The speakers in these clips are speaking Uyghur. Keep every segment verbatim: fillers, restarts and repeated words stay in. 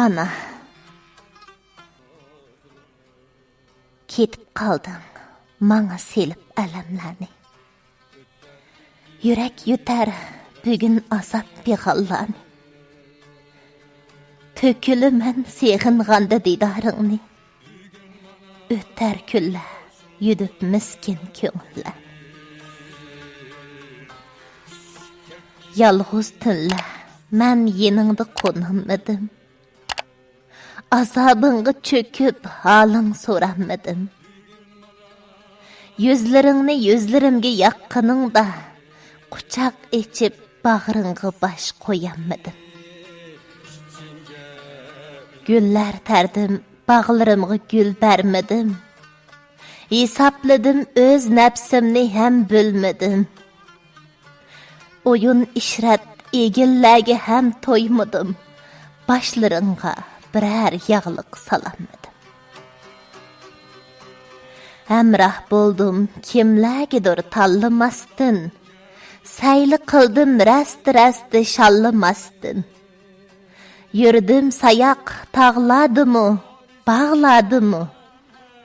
ئانا، كېتىپ قالدىڭ ماڭا سېلىپ ئەلەملەرنى. يۈرەك يۇتار بۈگۈن ئازاب پىغانلارنى. تۆكۈلىمەن سېغىنغاندا دىدارىڭنى. ئۆتەر كۈنلەر يۈدۈپ مىسكىن كۆڭۈللەر. يالغۇز تۈنلەر مەن يېنىڭدا قونالمىدىم. ئازابىڭغا چۆكۈپ ھالىڭ سورالمىدىم. يۈزلىرىڭنى يۈزلىرىمگە ياققىنىڭدا، قۇچاق ئېچىپ باغرىڭغا باش قويالمىدىم. گۈللەر تەردىم، باغلىرىمغا گۈل بەرمىدىم. ھېسابلىدىم ئۆز نەپسىمنى ھەم بۆلمىدىم. ئويۇن ئىشرەت ئېگىللەرگە ھەم تويمىدىم. باشلىرىڭغا بىرەر ياغلىق سالالمىدىم. ھەمراھ بولدۇم كىملەرگىدۇر تاللىماستىن. سەيلە قىلدىم رەستە-رەستە شاللىماستىن. يۈردۈم ساياق تاغلاردىمۇ، باغلاردىمۇ.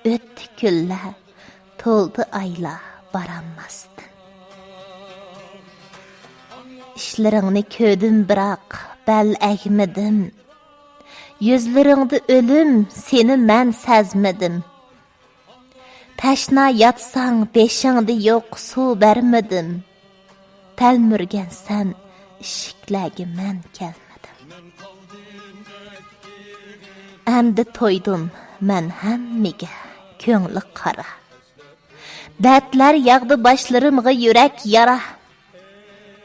ئۆتتى كۈنلەر، تولدى ئايلار بارالماستىن. ئىشلىرىڭنى كۆردۈم بىراق، بەل ئەگمىدىم. يۈزلىرىڭدە ئۆلۈم، سېنى مەن سەزمىدىم. تەشنا ياتساڭ، بېشىڭدا يوق سۇ بەرمىدىم. تەلمۈرگەنسەن، ئىشىكلەرگە مەن كەلمىدىم. ئەمدى تويدۇم مەن ھەممىگە، كۆڭلى قارا. دەردلەر ياغدى باشلىرىمغا يۈرەك يارا.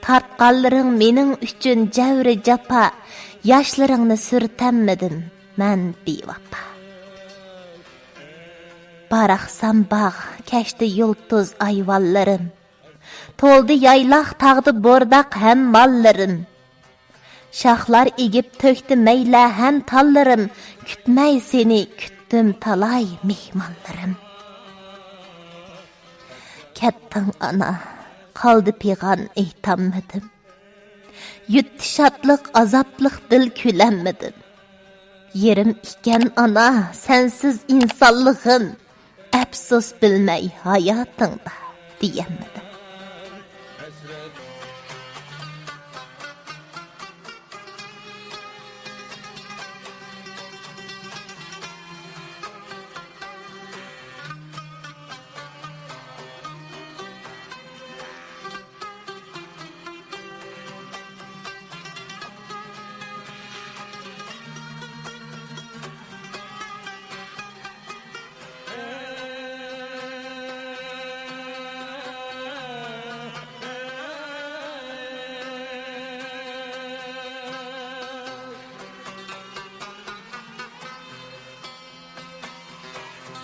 تارتقانلىرىڭ مېنىڭ ئۈچۈن جەۋرى جاپا. ياشلىرىڭنى سۈرتەلمىدىم مەن بىۋاپا. باراقسان باغ كەچتە يۇلتۇز ئايۋانلىرىم. تولدى يايلاق تاغدا بورداق ھەم ماللىرىم. شاخلار ئېگىپ تۆكتى مەيلەر ھەم تاللىرىم. كۈتمەي سېنى كۈتتۈم تالاي مېھمانلىرىم. كەتتىڭ ئانا، قالدى پىغان ئېيتالمىدىم. يۈتتى شادلىق، ئازابلىق دىل كۈلەلمىدىم. يېرىم ئىكەن ئانا، سەنسىز ئىنسانلىقىم. ئەپسۇس بىلمەي ھاياتىڭدا دېيەلمىدىم.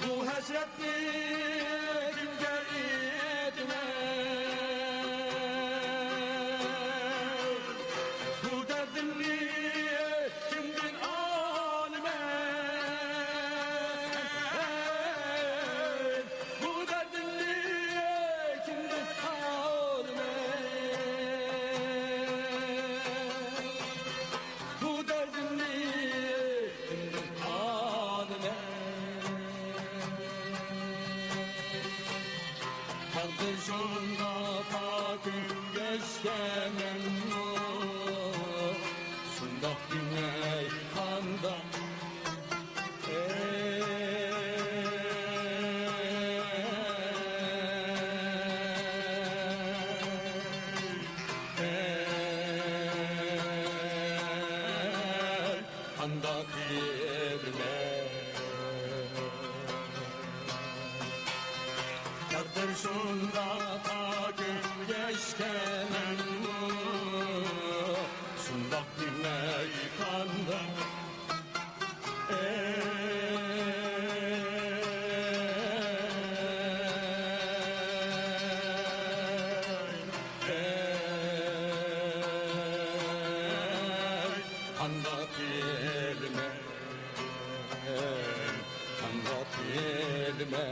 بۇ ھەسرەتنى كىمگە ئېيتىمەن؟ بۇ دەردىمنى كىمدىن ئالىمەن؟ بۇ دەردىمنى كىمدىن ئالىمەن؟ بۇ دەردىمنى كىمدىن ئالىمەن؟ تەقدىر شۇنداق پاكىز كەچكەنمۇ، شۇنداق دېمەي قانداق؟ قانداق بىلىمەن؟ تەقدىر شۇنداق پاكىز كەچكەنمۇ، شۇنداق دېمەي قانداق؟ قانداق بىلىمەن؟ يېدىمە.